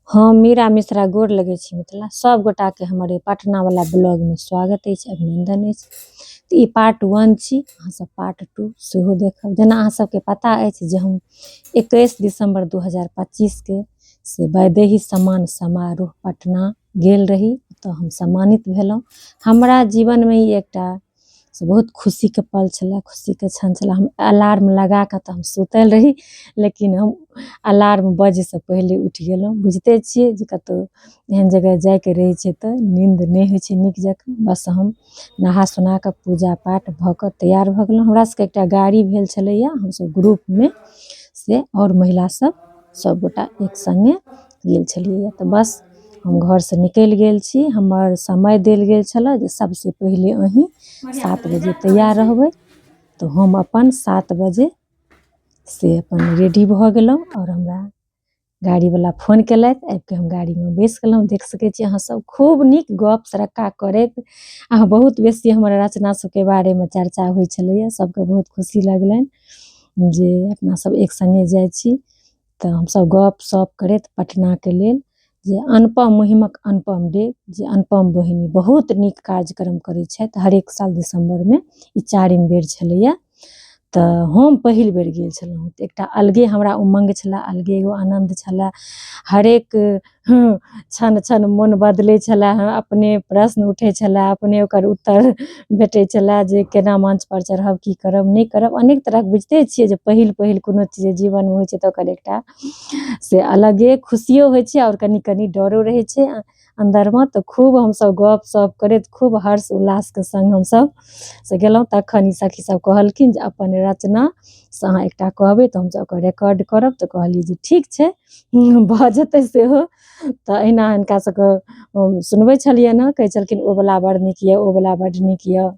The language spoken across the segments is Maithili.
हम मीरा मिश्रा गोर लगै छी मिथिला सब गोटाके हमर ई पटनावला ब्लॉगमे स्वागत अछि अभिनन्दन अछि। तऽ ई पार्ट 1 छी, अहाँ सब पार्ट 2 सेहो देखब। जेना अहाँ सबके पता अछि जे हम 21 दिसम्बर 2025 के से वैदेही सम्मान समारोह पटना गेल रही, तऽ हम सम्मानित भेलहुँ। हमरा जीवनमे ई एकटा से बहुत खुशीके पल छलै, खुशीके क्षण छलै। हम अलार्म लगाकऽ तऽ हम सुतल रही, लेकिन हम अलार्म बजैसँ पहिले उठि गेलहुँ। बुझिते छियै जे कतहु एहन जगह जाइके रहै छै तऽ नीन्द नहि होइ छै नीक जकाँ। बस हम नहा सोना कऽ पूजा पाठ भऽ कऽ तैयार भऽ गेलहुँ। हमरा सबके एकटा गाड़ी भेल छलैए, हमसब ग्रुपमे से आओर महिला सब सबगोटा एक सङ्गे गेल छलियै। तऽ बस हम घरसँ निकलि गेल छी। हमर समय देल गेल छलै जे सबसँ पहिले अहीं 7 बजे तैयार रहबै। तऽ हम अपन 7 बजे से अपन रेडी भऽ गेलहुँ आओर हमरा गाड़ीवला फोन केलथि, आबिके हम गाड़ीमे बैस गेलहुँ। देख सकै छी अहाँ सब खूब नीक गप सरक्का करैत अहाँ बहुत बेसी हमर रचना सबके बारेमे चर्चा होइ छलैए। सबके बहुत खुशी लगलनि जे अपना सब एक सङ्गे जाइ छी। तऽ हमसब गप सप करैत पटनाके लेल जे अनुपम मुहिमक अनुपम डेग, जे अनुपम बहिनी बहुत नीक कार्यक्रम करै छथि हरेक साल दिसम्बरमे, ई 4म बेर छलैए। तऽ हम पहिल बेर गेल छलहुँ तऽ एकटा अलगे हमरा उमङ्ग छलए, अलगे एगो आनन्द छलए। हरेक क्षण क्षण मोन बदलै छलए, अपने प्रश्न उठै छलए, अपने ओकर उत्तर भेटै छलए जे केना मंच पर चढ़ब, की करब नहि करब। अनेक तरहक बुझिते छियै जे पहिल पहिल कोनो चीज जीवनमे होइ छै तऽ ओकर एकटा से अलगे खुशियो होइ छै आओर कनि कनि डरो रहै छै अन्दरमे। तऽ खूब हमसब गप सप करैत खूब हर्ष उल्लासके सङ्ग हमसब से गेलहुँ। तखन ई सखी सब कहलखिन जे अपन रचना से अहाँ एकटा कहबै तऽ हमसब ओकर रिकॉर्ड करब। तऽ कहलियै जे ठीक छै, भऽ जेतै सेहो। तऽ एहिना हिनका सबके हम सुनबै छलियनि हँ, कहै छलखिन ओ वला बड़ नीक यऽ, ओ वला बड़ नीक यऽ।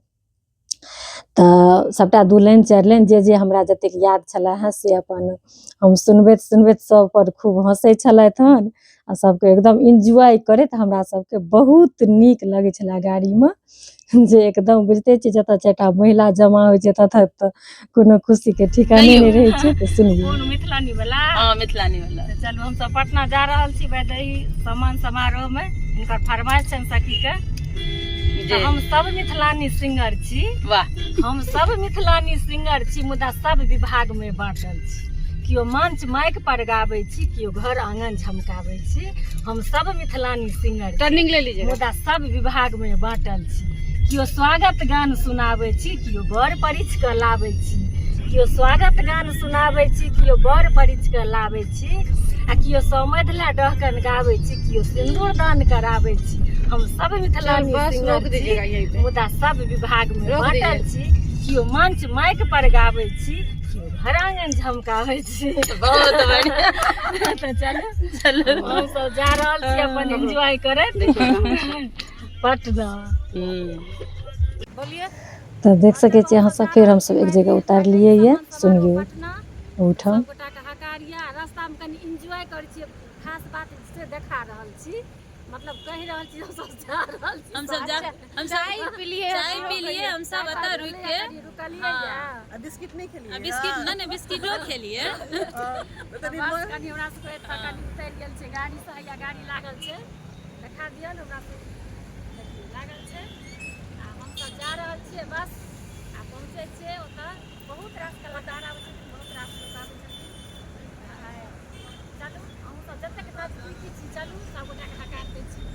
तऽ सबटा 2 लाइन 4 लाइन जे जे हमरा जतेक याद छलै हँ से अपन हम सुनबैत सुनबैत सब पर खूब हँसै छलथि हन आ सबके एकदम एन्जॉय करैत हमरा सबके बहुत नीक लगै छलै गाड़ीमे। जे एकदम बुझिते छियै जतऽ 4टा महिला जमा होइ छै ततऽ तऽ कोनो खुशीके ठिकाने नहि रहै छै। तऽ सुनियौ कोन मिथिलानी वाला? हाँ, मिथिलानी वाला। तऽ चलू हमसब पटना जा रहल छी वैदेही सम्मान समारोह में। हिनकर फरमाइश छनि सखी के। जे हम सब मिथिलानी सिंगर छी। वाह। हम सब मिथिलानी सिंगर छी, मुदा सब विभाग में बाँटल छी। केओ मंच माइक पर गाबै छी, केओ घर आंगन झमकाबै छी। हम सब मिथिलानी सिंगर छी, टर्निंग ले लीजिएगा। मुदा सब विभाग में बाँटल छी। केओ स्वागत गान सुनाबै छी, केओ बर परिछ कऽ लाबै छी। केओ स्वागत गान सुनाबै छी, केओ बर परिछ कऽ लाबै छी। आ केओ समधि लए डहकन गाबै छी, केओ सिन्दूर दान कराबै छी। हम सब मिथिलानी बस सिंगर रोक छी, दीजिएगा यहीं पे। मुदा सब विभाग में रोक बाँटल दीजिए। छी। केओ मंच माइक पर गाबै छी, केओ घर आंगन झमकाबै छी। बहुत बढ़िया। तऽ चलू चलू हम सब जा रहल छी अपन एंजॉय करैत पटना। बोलिए। तऽ देख सकै छियै अहाँ सब फेर हमसब एक जगह उतारलियै यऽ, सुनियौ पटना ओहिठाम। सबगोटाके हकार यऽ। रास्तामे कनि एंजॉय करै छियै, खास बात से देखा रहल छी, मतलब कहि रहल छी हमसब जा रहल छी। हमसब जा हमसब चाय पिलियै, चाय पिलियै हमसब एतऽ रुकि के। रुकलियै। हाँ। आ बिस्किट नहि खेलियै? आ बिस्किट नहि, नहि बिस्किटो खेलियै। तनी बस कनि हमरा सबके एतऽ कनि उतरि गेल छै गाड़ी से, हैया गाड़ी लागल छै, देखा दिअ ने हमरा सबके। देखियौ लागल छै आ हमसब जा रहल छियै बस आ पहुँचै छियै ओतऽ। बहुत रास कलाकार आबै छथिन, बहुत रास लोक आबै छथिन। चलू अहूँ सब जतेक नजदीकी छी चलू, सबगोटाके हकार दै छी।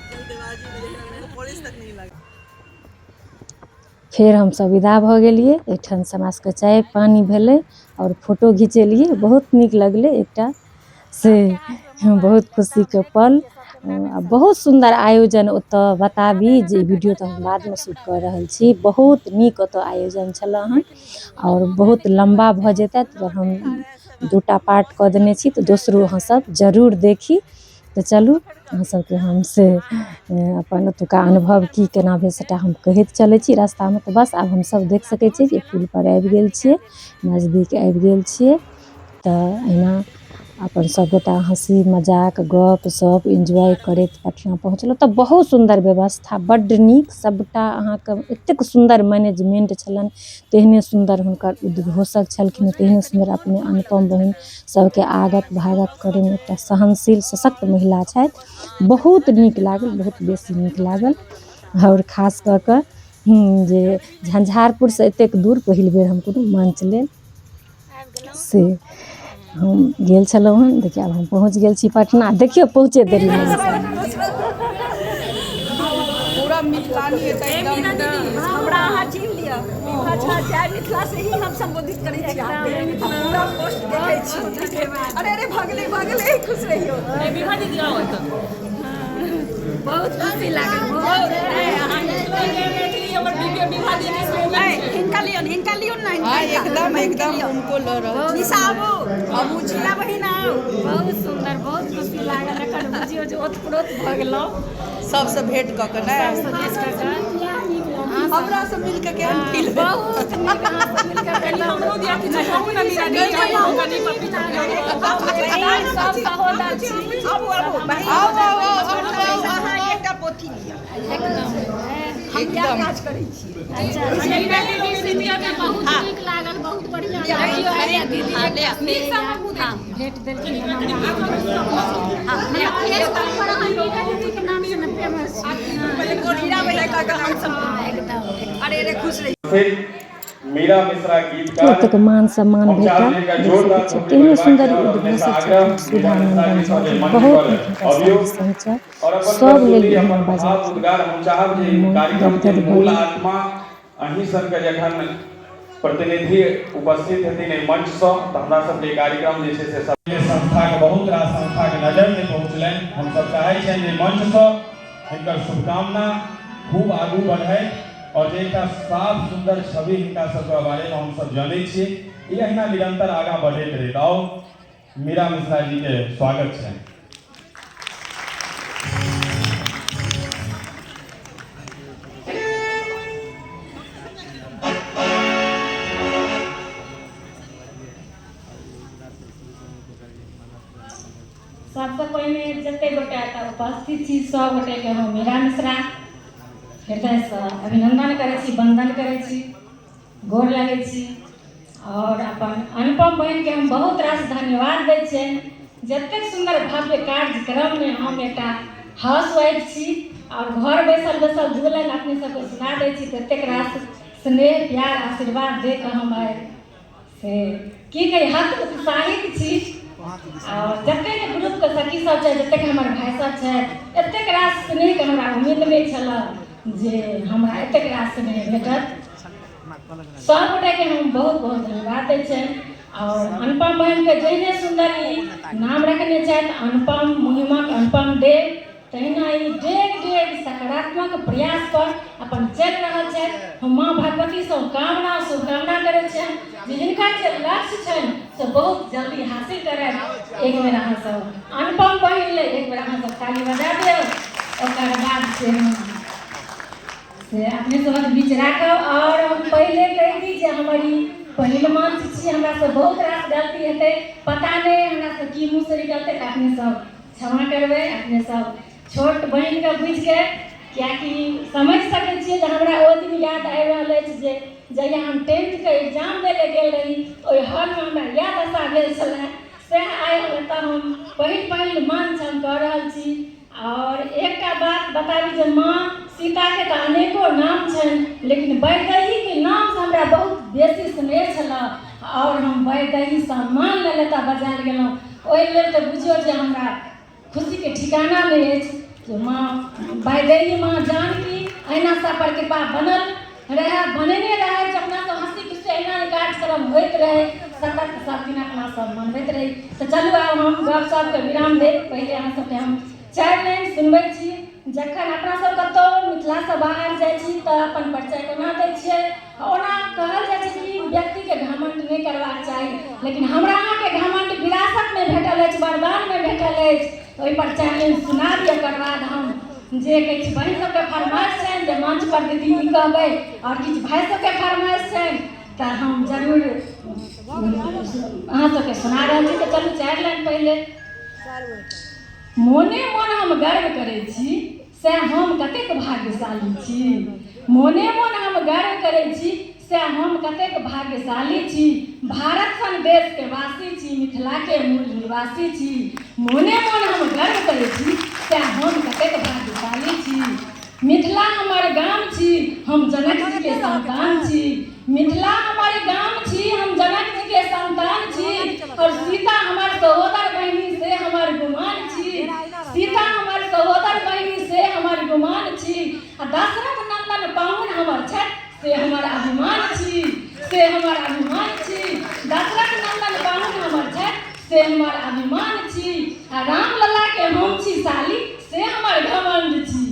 जल्दबाजी में पॉलिश तक नहीं लगा। फेर हमसब विदा भऽ गेलियै। एहिठाम से हमरा सबके चाय पानी भेलै आओर फोटो घिचेलियै, बहुत नीक लगलै। एकटा से बहुत खुशीके पल आ बहुत सुन्दर आयोजन ओतऽ। बताबी जे वीडियो तऽ हम बादमे शूट कऽ रहल छी। बहुत नीक ओतऽ आयोजन छलै हन आओर बहुत लम्बा भऽ जेतै तऽ हम 2टा पार्ट कऽ देने छी, तऽ दोसरो अहाँ सब जरूर देखी। तऽ चलू अहाँ सबके हम से अपन ओतुका अनुभव की केना भेल सबटा हम कहैत चलै छी रास्तामे। तऽ बस आब हमसब देख सकै छियै जे पुल पर आबि गेल छियै, नजदीक आबि गेल छियै। तऽ एहिना अपन सभगोटा हँसी मजाक गप सप एन्जॉय करैत पटना पहुँचलहुँ तऽ बहुत सुन्दर व्यवस्था बड्ड नीक सभटा अहाँके एतेक सुन्दर मैनेजमेन्ट छलनि तेहने सुन्दर हुनकर उद्घोषक छलखिन तेहने सुन्दर अपने अनुपम बहिन सभके आगत भागत करैमे एकटा सहनशील सशक्त महिला छथि बहुत नीक लागल बहुत बेसी नीक लागल आओर खास कऽ कऽ जे झंझारपुरसँ एतेक दूर पहिल बेर हम कोनो मंच लेल से हम गेल छलहुँ हन देखियौ आब हम पहुँच गेल छी पटना देखियौ पहुँचे देरी पूरा मिथिलानी एतऽ एकदम हमरा अहाँ चिन्ह लिअ विभा झा जय मिथिला से ही हम संबोधित करै छी अहाँके हम पूरा पोस्ट देखै छी अरे अरे भगले भगले खुश रहियौ बहुत खुशी लागल बहुत हिनका लियौन हिनका लियौन ने हाँ एकदम एकदम उनको लऽ रहल छी निशा आबू आबू झिला बहिन आउ बहुत सुन्दर बहुत खुशी लागल एखन बुझियौ जे ओतप्रोत भऽ गेलहुँ सबसँ भेंट कऽ कऽ ने सबसँ भेंट कऽ कऽ हमरा से मिल कऽ केहन फील भेल बहुत नीक अहाँसँ मिल कऽ सब सहोदर छी आबू आबू बहिन आउ आउ आउ आउ अहाँ एकटा पोथी लिअ हम इएह एकदम। काज करै छी बहुत नीक लागल बहुत बढ़िआँ भेट देलखिन हीरा बहिन कऽ कऽ हम सब अरे अरे खुश रहियौ फिर मीरा मिश्रा गीतकार ओतेक मान सम्मान हम भेटल चाहब जे एकटा जोरदार देख सकै छी थपड़ी तेहने बजेबाक सुन्दर चाही और अपने उद्घोषक से आग्रह छथिन मीरा सुधा मिश्रा नन्दन जी झा सँ जे जी मंच बहुत पर नीक हुनकर अबियौ शब्द संचय और अपन सब लेल प्रस्तुति एहन अपन बजा भाव उद्गार हम चाहब जे ई मोन कार्यक्रम के गदगद भऽ मूल गेल आत्मा अहीं सनके जखन प्रतिनिधि उपस्थित हेथिन एहि मंच सँ तऽ हमरा सबके ई कार्यक्रम जे छै से सब संस्थाके बहुत रास संस्थाके नजर नहि पहुँचलनि हमसब चाहै छियनि जे मंच सँ हिनकर शुभकामना खूब आगू बढ़ै और जे एकटा साफ सुन्दर छवि हिनका सबके बारेमे हमसब जनै छियै ई अहिना निरंतर आगाँ बढ़ैत रहै। आउ मीरा मिश्रा जी के स्वागत छनि। सबसँ पहिने जतेक गोटे एतऽ उपस्थित छी सब गोटेके हम मीरा मिश्रा हृदयसँ अभिनन्दन करै छी वन्दन करै छी गोर लगै छी आओर अपन अनुपम बहिनके हम बहुत रास धन्यवाद दै छियनि जतेक सुन्दर भव्य कार्यक्रममे हम एकटा हाउस वाइफ छी आओर घर बैसल बैसल दू लाइन अपने सबके सुना दै छी ततेक रास स्नेह प्यार आशीर्वाद दे कऽ हम आइ से की कही हत उत्साहित छी आओर जतेक ग्रुपके सखी सब छै जतेक हमर भाय सब छथि एतेक रास स्नेहके हमरा उम्मीद नहि छल जे हमरा एतेक रास स्नेह भेटत सब गोटेके हम बहुत बहुत धन्यवाद दै छियनि आओर अनुपम बहिनके जेहने सुन्दर ई नाम रखने छथि अनुपम मुहिमक अनुपम देव तहिना ई डेग डेग सकारात्मक प्रयास पर अपन चलि रहल छथि हम माँ भगवतीसँ कामना शुभकामना करै छियनि जे हिनकर जे लक्ष्य छनि से बहुत जल्दी हासिल करथि एक बेर अहाँसभ अनुपम बहिन लेल एक बेर अहाँसभ ताली बजा दियौ ओकर बाद से हम से अपने सभक बीच राखब आओर हम पहिले कहि दी जे हमर ई पहिल मंच छी हमरासँ बहुत रास गलती हेतै पता नहि हमरासँ की मुँहसँ निकलतै तऽ अपने सब क्षमा करबै अपने सब छोट बहिनके बुझिके किएकि समझि सकै छियै जे हमरा ओ दिन याद आबि रहल अछि जे जहिया हम टेंथके एग्जाम दै लए गेल रही ओहि हॉलमे हमरा इएह दशा भेल छलै सएह आइ हम एतऽ हम पहिल पहिल मंच हम कऽ रहल छी आओर एकटा बात बताबी जे माँ सीताके तऽ अनेको नाम छनि लेकिन वैदेहीके नामसँ हमरा बहुत बेसी स्नेह छलए आओर हम वैदेही सम्मान लेल एतऽ बजायल गेलहुँ ओहि लेल तऽ बुझियौ जे हमरा खुशीके ठिकाना नहि अछि जे माँ वैदेही माँ जानकी अहिना सब पर कृपा बनल रहए बनेने रहए जे अपना सब हँसी खुशी अहिना ई कार्यक्रम होइत रहै सतत सब दिन अपना सब मनबैत रही तऽ चलू आब हम गप सपके विराम दैत पहिले अहाँ सबके हम चारि लाइन सुनबै छी जखन अपना सब कतहु मिथिलासँ बाहर जाइ छी तऽ अपन परिचय कोना दै छियै ओना कहल जाइ छै कि व्यक्तिके घमण्ड नहि करबाक चाही लेकिन हमरा अहाँके घमण्ड विरासतमे भेटल अछि वरदानमे भेटल अछि ओहिपर चारि लाइन सुना दिअ ओकर बाद हम जे किछु बहिन सबके फरमाइश छनि जे मंच पर दीदी ई कहबै आओर किछु भाय सबके फरमाइश छनि तऽ हम जरूर अहाँ सबके सुना रहल छी। तऽ चलू 4 लाइन पहिले। मोने मोन हम गर्व करै छी से हम कतेक भाग्यशाली छी। मोने मोन हम गर्व करै छी से हम कतेक भाग्यशाली छी। भारत सन देश के वासी छी, मिथिला के मूल निवासी छी। मोने मोन हम गर्व करै छी से हम कतेक भाग्यशाली छी। मिथिला हमर गाम छी, हम जनक जी के संतान छी। मिथिला हमर गाम छी, हम जनक जी के संतान छी। और सीता हमर सहोदर बहिनी से हमर गुमान छी। सीता हमर सहोदर बहिनी से हमर गुमान छी। आ दशरथ नंदन पाहुन हमर छथि से हमर अभिमान छी, से हमर अभिमान छी। दशरथ नंदन पाहुन हमर छथि से हमर अभिमान छी। आ रामलला के हम छी साली से हमर घमंड छी।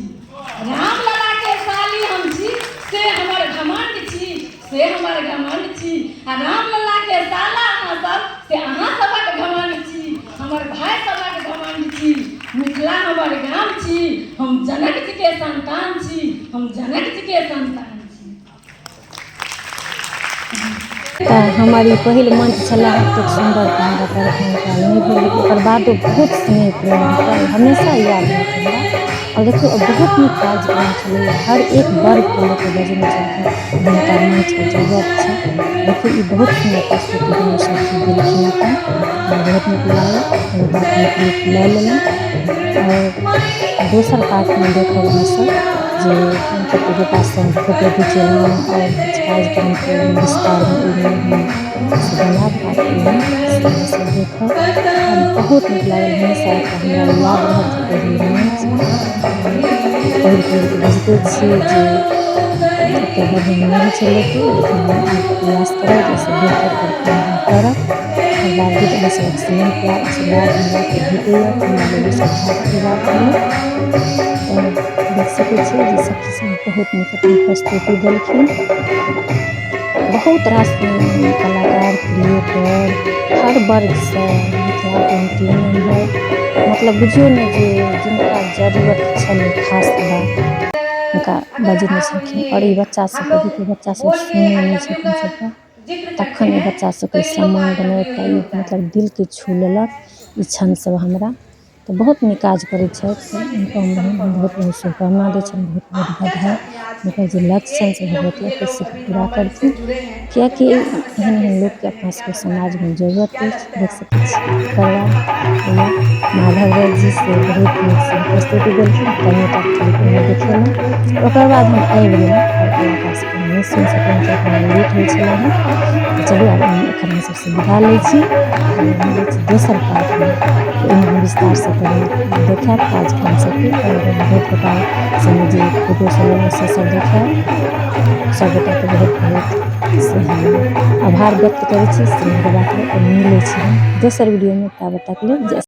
रामलला के साली हम छी से हमर घमंड छी, से हमर घमंड छी। आ रामलला के साला अहाँ सब से अहाँ सबक घमंड छी, हमर भाई सबक घमंड छी। मिथिला हमर गाम छी, हम जनक जी के संतान छी, हम जनक जी के संतान छी। तऽ हमर ई पहिल मंच छलै, एतेक सुन्दर तऽ हमरा परफॉर्म नहि भेल, लेकिन ओकर बादो बहुत स्नेह प्रेम भेटल, हमेशा याद रहत हमरा। आओर देखियौ, बहुत नीक कार्यक्रम छलै, हर एक वर्गके लोकके बजने छलखिन, हुनका मंचके जरूरत छै। देखियौ, ई बहुत सुन्दर प्रस्तुति दुनू साथी देलखिन अपन, हमरा बहुत नीक लागल। हुनका क्लिप लऽ लेलहुँ आओर दोसर पार्टमे देखब अहाँसभ जे कतेक गोटा संग फोटो घिचेलहुँ आओर किछु कार्यक्रमके विस्तारमे ओहिमे हम से बनायब आ ओहिमे से अहाँसभ देखब। बहुत नीक लागल, हमेशा एकटा हमरा याद रहत जे पहिल मंच पहिल पहिल तऽ बुझिते छियै जे ओतेक बढ़िआँ नहि होइ छै लोकके, लेकिन हम आब प्रयास करब जाहिसँ बेहतर परफॉर्म हम करब। एकर बावजूद अहाँसभक स्नेह प्यार आशीर्वाद हमरा भेटैए, हमरा लेल ई सौभाग्यके बात भेल। तऽ देख सकै छियै जे सखी सब बहुत नीक अपन प्रस्तुति देलखिन। बहुत रास कलाकार, क्रिएटर, हर वर्गसँ मिथिला पेंटिंग है, मतलब बुझियौ ने जे जिनका जरूरत छलै खास बात हुनका बजने छलखिन। आओर ई बच्चा सबके देखियौ, बच्चा सब सुनै नहि छथिन सबटा, तखन ई बच्चा सबके सम्मान देनाइ एकटा ई मतलब दिलके छू लेलक ई क्षण सब हमरा। तऽ बहुत नीक काज करै छथि, हुनका हम बहुत बहुत शुभकामना दै छियनि, बहुत बहुत बधाई। हुनकर जे लक्ष्य छनि से भगवती अति शीघ्र पूरा करथिन, किएकि एहन एहन लोकके अपना सबके समाजमे जरूरत अछि। देख सकै छी, ओकर बाद माधव राय जी से बहुत नीकसँ प्रस्तुति देलखिन, कनिटा क्लिप ओहिमे देखेलहुँ। ओकर बाद हम आबि गेलहुँ आओर कलाकार सबके नहि सुनि सकलहुँ किएकि हमरा लेट होइ छलै हँ। तऽ चलू, आब हम एखन हम सबसँ विदा लै छी, मिलै छी दोसर पार्टमे, ओहिमे हम विस्तारसँ कनि देखायब कार्यक्रम सबके आओर बहुत गोटा संगे जे फोटो सब लेलहुँ से सब देखायब। सब गोटाके बहुत बहुत से हम आभार व्यक्त करै छी स्नेह देबाक लेल। मिलै छी हम दोसर वीडियोमे, ताबत तक लेल जय।